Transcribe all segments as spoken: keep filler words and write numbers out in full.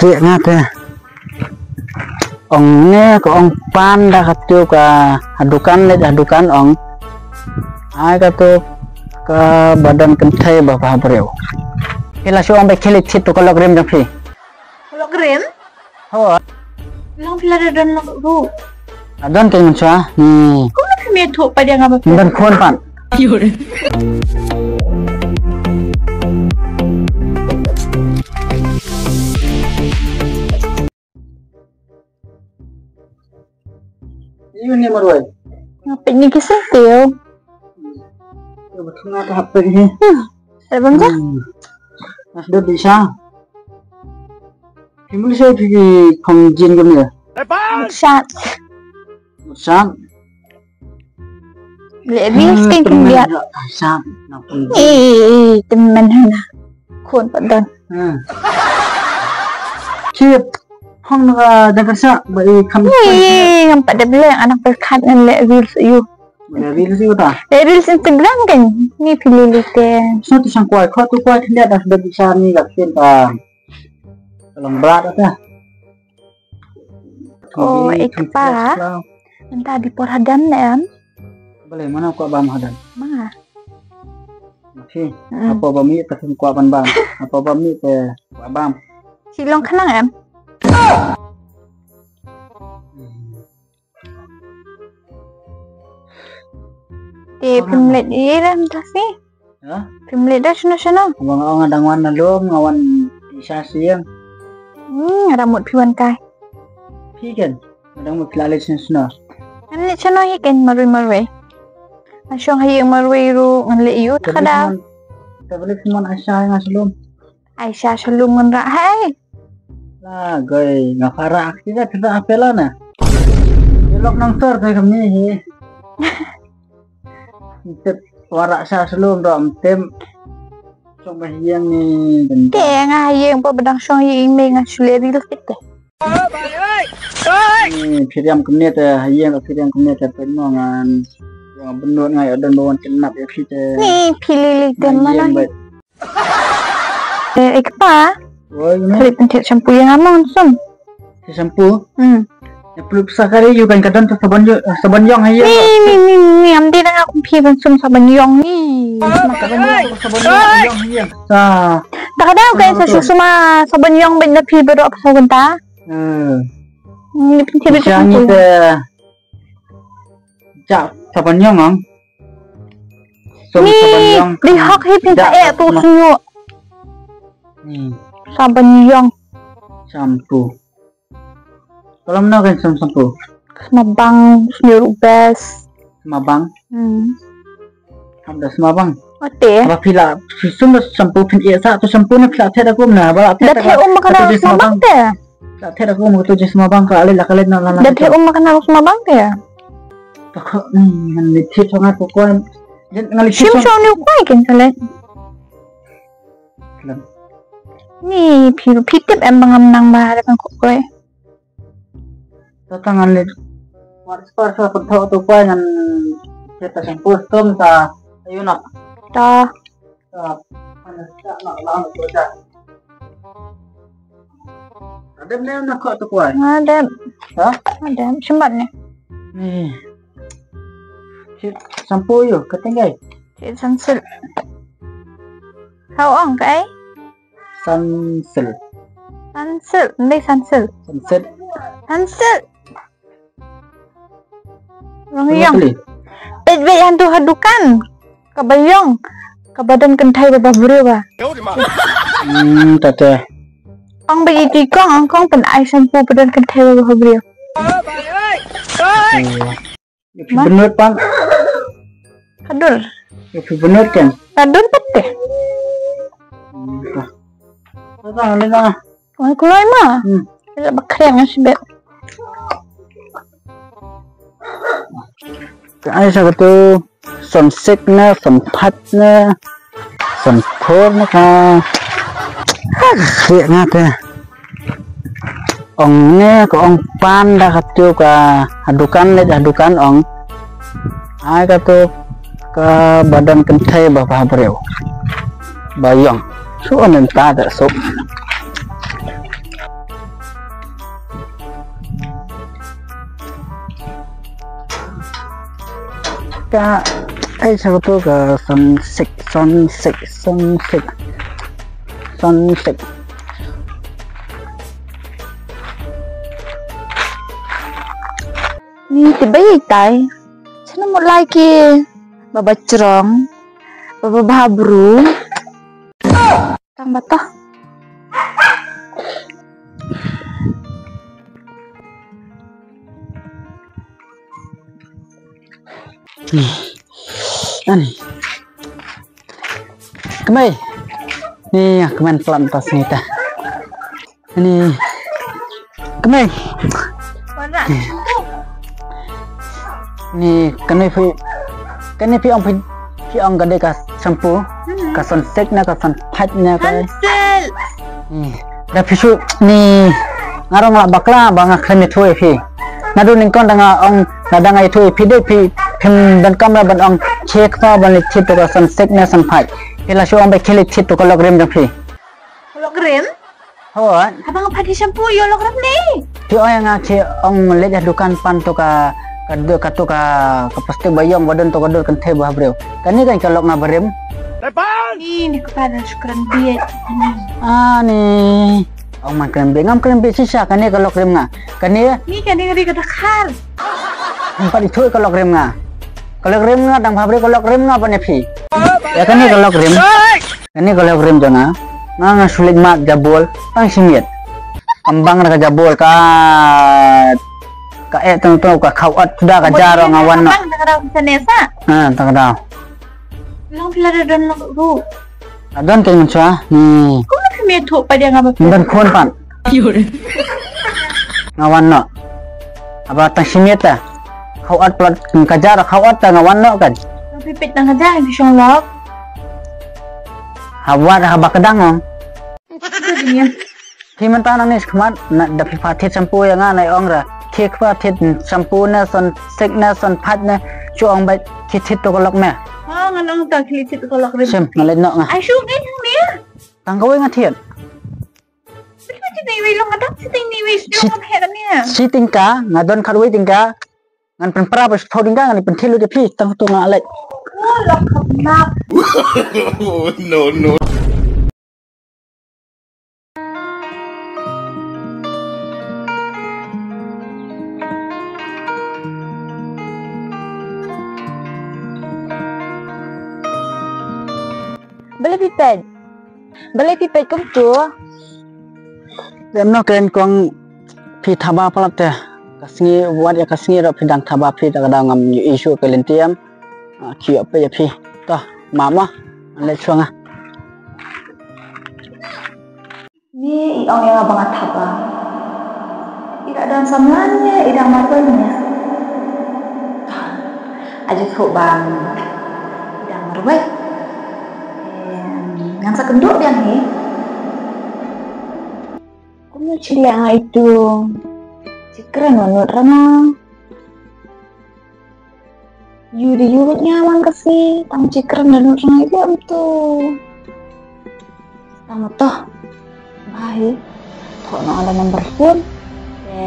Te nga te. Ong ne ka ong pan da ka tu ka ha dukan le da dukan ong. Ai ka tu ka ba don kynthei ba ba briew. Phi la shu ong ba khie leit thied tu ka lok rim jong phi. Lok rim? Ho. Long phi la da don lok ru. A don keiñ mynshuwa. Hmm. Kumno phi me thuh pat ïa nga ba phi. Ban khun pat. Ïa ni marwei. Nga peit ni ki sentiew. Ïa ba thung nga ka hap peit hi. Hmm. Eh, bang ja? Hmm. Nas dot di sa. Phi mut sa phi khong jin kumne. Shat. Shat. Le bi skin kin biat. Shat. Ei, ei, ei, tymmen hana. Khun pat don. Hmm. Chip. Hong na ka dang ka sa ba i kham. Ei, ei, ngam pat dep leh anak pyrkhat ngan leh reels ïa u. Leh reels ïa u ta. Leh reels Instagram kan. Ni phi lili te. Sa tu sang kwai, kho tu kwai khyndiat dah ba bisa ni ka ktien ta. Ka long brat ta. Oh, eh, kpa. Mynta dei por hadan ne em? Balei, mano kwah bam hadan? Ma. Okay. Mm. Hapoh ba mih te phim kwah ban bam. Hapoh ba mih te kwah bam. Shi long khnang em? Te phim leit ïa ram ta si. Ha? Phim leit da shano shano? Nga ong nga dang wan na lum, nga wan sha sing. Hmm, nga dang mut phi wan kai. Phi ken, nga dang mut phi la leit shano shano. Ngan leit shano hi ken marwei marwei. Nga shong ha ïing marwei ruh ngan leit ïa u ta ka daw. Te balei phim wan Aisha nga sha lum. Aisha sha lum ngan rah hai. La goi nga para ak sida sida apela na. Lok nang tor te kami hi. Tip wara sa selum do am tem. Song ba hiang ni. Te nga hiang pa bedang song hiang me nga sule ril kit te. Ni phiriam kemne te hiang phiriam kemne te peno ngan. Yang benut ngai adon bawan kenap ya phi te. Ni philili te mana. Eh, eh, kpa. Oi, ni. Kali pentit shampoo yang amang sum. Shampoo? Hmm. Ya perlu besar kali you kan kadang tu sabon yo, sabon yong aja. Ni, ni, ni, ni, am dia aku pi ben sum sabon yong ni. Sama sabon yong, sabon yong, yong aja. Sa. Tak ada kan sa suma sabon yong ben na pi berok sabon ta. Hmm. Ni pentit shampoo. Jap, sabon yong ang. Ni, sabon yong. Di hak hi pin sa eh tu sunyu. Hmm. Sabon yong. Shampoo. Kalau mana kan sam shampoo? Semabang, sunyu rubes. Semabang? Hmm. Ada semabang. Ote. Apa pila? Susun shampoo pin eh sa tu shampoo ni pila tiada aku mana. Ba tiada. Dah um makan semabang te. Ka thet aku mah tu je semabang ka alai la ka leh na la la. Da thet um makan aku semabang te. Paka ngan ni thet sangat pokok. Ngan ni shim shong ni upai ken sale. Ni phi phi tip em ba ngam nang ba da kan kok koi. Tata ngan ni. Wat spar sa pun thok tu koi ngan thet ta shampoo stum ta ayu nak. Ta. Adem ne na kok tu kwai. Adem. Ha? Adem. Shimbat ne. Ni. Shampoo yo, ka tenggai. Sunsilk. Hau ong kai? Sunsilk. Sunsilk, ndai Sunsilk. Sunsilk. Sunsilk. Long yong. Peit beit hantu ha dukan. Kaba yong. Kaba don kynthei ba briew ba. Hmm, tate. Ong beit iti kong, ong kong pyn ai shampoo ba don kynthei ba briew. Benut pan. Kadur. Benut kan. Kadur pete. Tata lena. Wan kuloi ma. Hmm. Ila bakriang sibet. Ka ai sa katu. Son sik na, son pat na, son por na ka. Hak sik nga te. Ong ne ka ong pan da katu ka dukan le da dukan ong. Ai katu ka ba don kynthei ba ba briew. Ba yong. Su on ta da su. Ka, ai, sa to ka Sunsilk, Sunsilk, Sunsilk, Sunsilk. Ni te ba ïai tai. Sa na mut lai ki. Ba ba chrong. Ba ba bha bru. Tang ba ta. Ni. Ani. Kmie. Ni, kmen plam tas ni ta. Ni. Kmie. Mana? Ni, kane phi, kane phi ong phi, phi ong ka dei ka shampoo, hmm, ka Sunsilk ne, ka Sunpait ne, ka Sunsilk. Ni, da phi shu, ni, nga ruh nga la bakla ba nga khlem ïathuh ïa phi. Naduh nyngkong da nga ong, da nga ïathuh ïa phi dei phi, phim donkam ruh ban ong khie kpa ban leit thied to ka Sunsilk ne Sunpait. Phi la shu ong ba khie leit thied to ka Lok Rim jong phi. Lok Rim? Hooid. Haba nga pha shampoo ïa u Lok Rim ne. Phi ong ïa nga khie ong leit ha dukan pan to ka, ka du-, ka to ka, ka plastik ba ïong ba don to ka dur kynthei ba ha briew. Kane kan ka lok na barim. Ni, ni ka pa da shu kren bieit. Ah, ni. Ong man kren bieit, ngam kren bieit shisha, kane ka Lok Rim nga. Kane. Ni kane ka dei ka dakhar. Ngam pat ithuh ka Lok Rim nga. Ka Lok Rim nga dang bha briew, ka Lok Rim nga ban ïa phi. Ïa kane ka Lok Rim. Kane ka Lok Rim jong nga. Nga nga shu leit mad jabul tang shi miet. Kam bang da ka jabul ka, ka eh tang tu ka khaw at da ka jar nga wan noh. Bang da ka daw sa ne sa. Ha, da ka daw. Long phi la da don lok ruh. Adon ka mynshuwa. Hmm. Kumno phi ïathuh pat ïa nga ba phi don khun pat. Nga wan noh. Haba tang shi miet ta. Khaw at plat ka jar khaw at ta nga wan noh kan. Phi peit tang ka jar phi shong lok. Haba haba ka dang ong. Phi mynta nangne shakhmat, na, da phi pha thied shampoo ïa nga, na ong ra. Khie kpa thied shampoo ne, Sunsilk ne, Sunpait ne, shu ong beit khie thied to ka lok me. Ha, ngan ong ta khie thied to ka lok rim. Shem, nga leit noh nga. Ai shu ngi ngi. Tang kawei nga thied. Shi tyngka, nga don khatwei tyngka. Ngan pynpra ba shiphew tyngka, ngan pynthied lut ïa phi, tang tu nga leit. Oh, lok kham nap. No, no. Balei phi peit? Balei phi peit kumtu? Em no kren kong phi thaba palat te. Ka sngi wat ïa ka sngi ruh phi dang thaba phi ta ka dang ngam ïohi shuh ka lynti em. Ah, ki ïoh peit ïa phi. To, mama. An leit shuwa nga. Ni i ong ïa nga ba nga thaba. I la don samla ne i dang marwei ne. Aji khuh bang i dang marwei. Em, ngan sa kynduh biang hi. Kumno chileh nga itu. Chi kren wa nud rama. Yu de yu nga man ka sngi tang chi kren da nud rama itu em tu. Tang to. Bha hi. Thoh noh la number phone. Te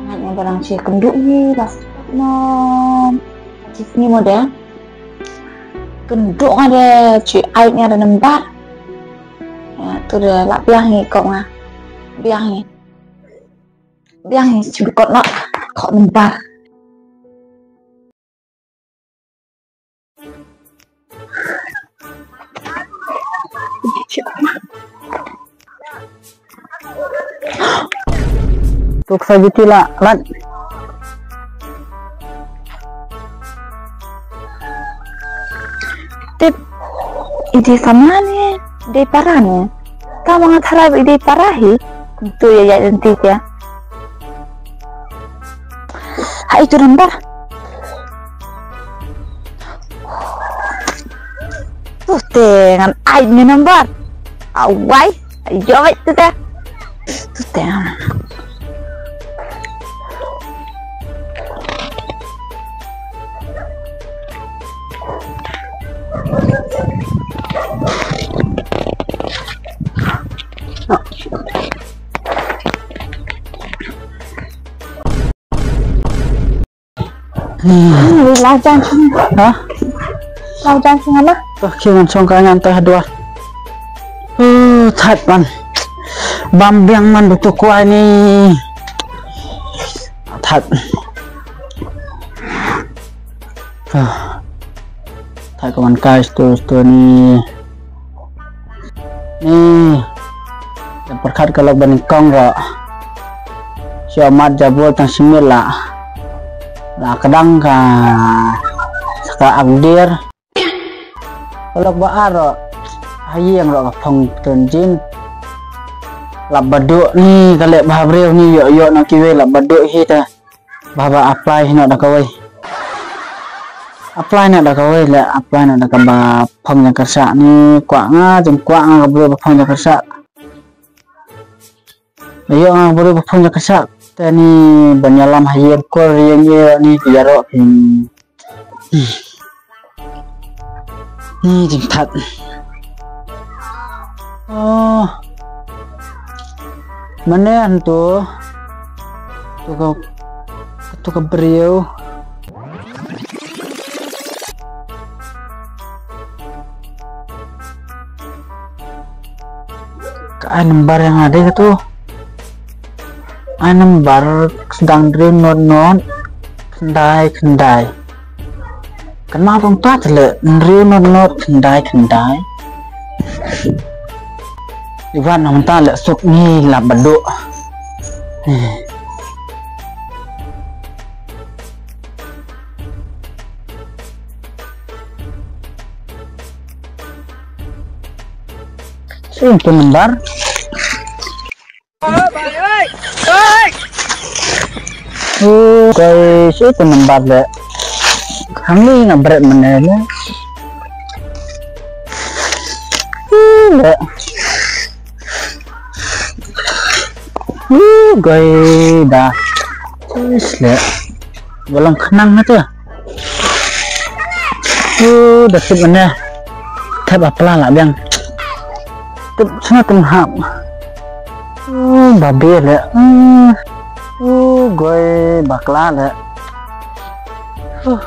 ngan ïa barang chi kynduh hi la stop noh. Chi sngi mo de. Kynduh nga de chi ai nga de number. Ya, tu de la biang hi kong nga. Biang hi. Biang hi, shu kot noh. Kot number. Tuk sa juti la, lat. Tip, i dei samla ne, dei para ne. Ka ma nga tharai ba i dei para hi. Kumtu ïa ïa lynti ïa. Ha itu number. Tu te ngan ai ni number. Awai, ayo wait tu te. Tu te ngan. Hmm, la jan sung. Ha? La jan sung ala. Toh, ki ngan song ka ngan toh dua. Uh, that man. Bam biang man betul kuai ni. That. Ah. That ka man kai sto sto ni. Ni. Jan pyrkhat ka lok ba nyngkong ruh. Shu mat jabul tang shimit la. La kdang ka saka akdir. Ka lok ba ar ruh. Ha ïing ruh ka phong tun jin. Lap ba duh ni ka leh ba ha briew ni ïoh ïoh na kiwei lap ba duh hi ta. Ba ba apply hi noh da kawei. Apply noh da kawei leh, apply noh da kaba phong ïa ka sah ni, kwah nga, jingkwah nga ka briew ba phong ïa ka sah. Ïoh nga ka briew ba phong ïa ka sah. Te ni ban ïalam ha ïing kur ïing ïa ni ki ïaroh ki. Ni jingthat. Oh. Mane antu. Tu ka, tu ka briew. Ka ai number ïa nga dei katu. Ai number sdang hynriew not not khyndai khyndai. Kan ma tong ta tele hynriew not not khyndai khyndai. Iwan na mynta leh suk ni lap ba duh. Sing tu number. Oh, kai, sing tu number le. Kami nga bret mana le. Ih, le. Ih, kai da. Ih, le. Walang khnang na tu. Uh, da tip mane. Tip ba pla la biang. Tip sna tip hap. Uh, ba be le. Uh, uh, goi bakla le. Uh.